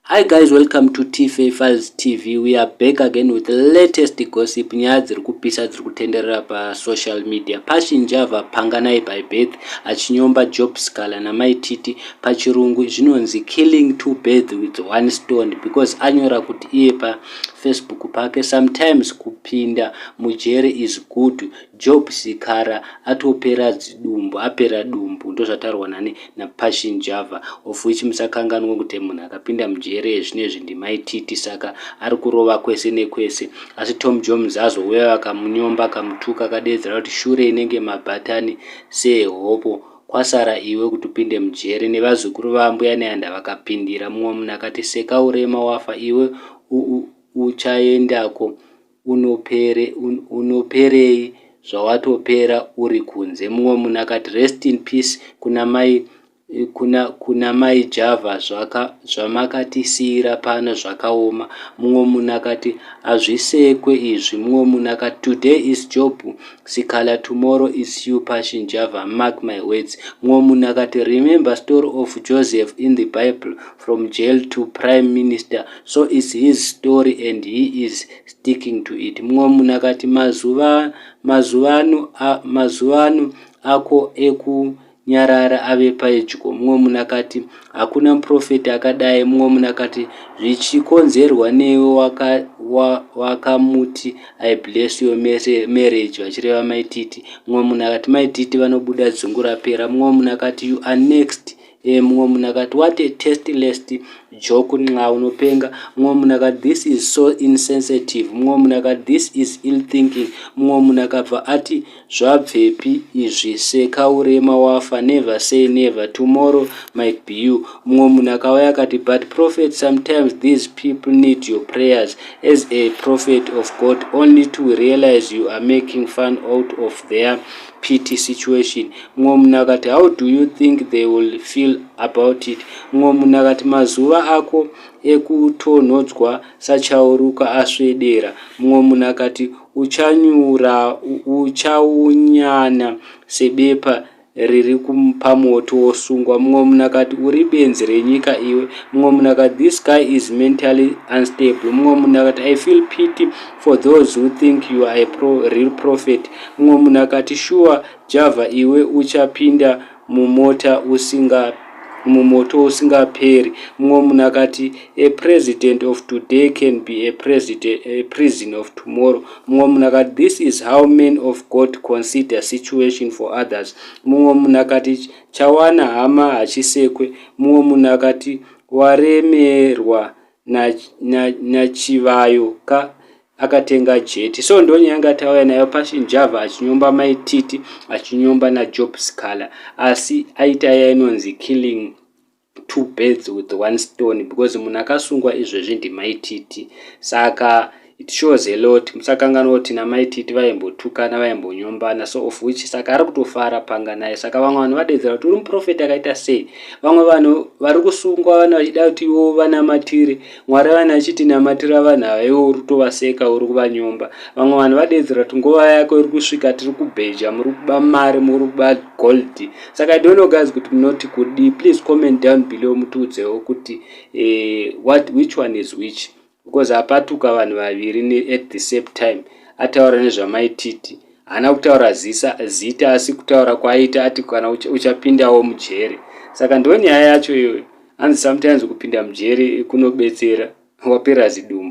Hi guys, welcome to TFA Files TV. We are back again with the latest gossip. Nyaya dziri kupisa dziri kutenderera pasocial media. Passion Java Panganai by birth achinyomba Job Sikhala naMai Titi. Pachirungu zvinonzi killing two birds with one stone because anyora kuti iye paFacebook pake, "Sometimes kupinda mujere is good. Job Sikhala atopera zidumbu, apera dumbu." Ndozvataurwa nani? NaPassion Java, of which musakanganwa kuti munhu akapinda mujere zvinezvi ndiMai Titi. Saka ari kurova kwese nekwese, asi Tom Jones azouya akamunyomba, akamutuka, akadeedzera kuti shure inenge mabhatani sehopo, kwasara iwe kuti upinde mujere nevazukuru vaMbuya Nehanda vakapindira. Mumwe munhu akati, "Seka urema wafa iwe, uchaendako unoperei zvawatopera uri kunze." Mumwe munhu akati, "Rest in peace kuna Mai Java, zvamakatisiyira pano zvakaoma." Mumwe munhu akati, "Hazvisekwe izvi." Mumwe munhu akati, "Today is Job Sikhala, tomorrow is you, Passion Java, mark my words." Mumwe munhu akati, "Remember story of Joseph in the Bible, from jail to prime minister. So it's his story and he is sticking to it." Mumwe munhu akati, "Mazuva ano ako ekunyarara ave pedyo." Mumwe munhu akati, "Hakuna muprofeti akadai." Mumwe munhu akati, "Zvichikonzerwa newe wakamuti 'I bless your marriage,'" vachireva Mai Titi. Mumwe munhu akati, "Mai Titi vanobuda dzungu rapera." Mumwe munhu akati, "You are next." Mumwe munhu akati, "What a tasteless joke, nxa unopenga." Mumwe munhu akati, "This is so insensitive." Mumwe munhu akati, "This is ill thinking." Mumwe munhu akabva ati, "Zvabvepi izvi? Seka urema wafa. Never say never, tomorrow might be you." Mumwe munhu akauya akati, "But prophet, sometimes these people need your prayers as a prophet of God, only to realize you are making fun out of their pity situation." Mumwe munhu akati, "How do you think they will feel about it?" Mumwe munhu akati, "Mazuva ako ekutonhodzwa sachauruka aswedera." Mumwe munhu akati, "Uchanyura, uchaunyana sebepa riri pamoto, wosungwa." Mumwe munhu akati, "Uri benzi renyika iwe." Mumwe munhu akati, "This guy is mentally unstable." Mumwe munhu akati, "I feel pity for those who think you are a real prophet." Mumwe munhu akati, "Sure Java iwe, uchapinda mumota usinga mumoto usingaperi." Mumwe munhu akati, "A president of today can be a prison of tomorrow." Mumwe munhu akati, "This is how men of God consider situation for others." Mumwe munhu akati, "Chawana hama hachisekwe." Mumwe munhu akati, "Waremerwa nachivayo ka akatenga jet." So ndonyaya tauya nayo. Passion Java achinyomba Mai Titi, achinyomba naJob Sikhala, asi aita iya inonzi killing two birds with one stone because munhu akasungwa izvezvi ndiMai Titi. Saka it shows a lot. Musakanganwa kuti naMai Titi vaimbotukana, vaimbonyombana, so of which saka ari kutofara Panganai. Saka vamwe vanhu vadedzera kuti uri muprofeti akaita sei? Vamwe vanhu vari kusungwa, vanhu vachida kuti ivo vanamatire Mwari, vanhu achiti namatira vanhu ava, iwo uri kutovaseka, uri kuvanyomba. Vamwe vanhu vadedzera kuti nguva yako iri kusvika, tiri kubheja, muri kuba mari, muri kuba gold. Saka I don't know guys kuti munoti kudii. Please comment down below, mutiudzewo kuti which one is which, because apatuka vanhu vaviri at the same time. Ataura nezvaMai Titi, haana kutaura zita, asi kutaura kwaaita ati kana uchapindawo mujere. Saka ndo nyaya yacho iyoyo. Hanzi sometimes kupinda mujere kunobetsera, wapera zidumbu.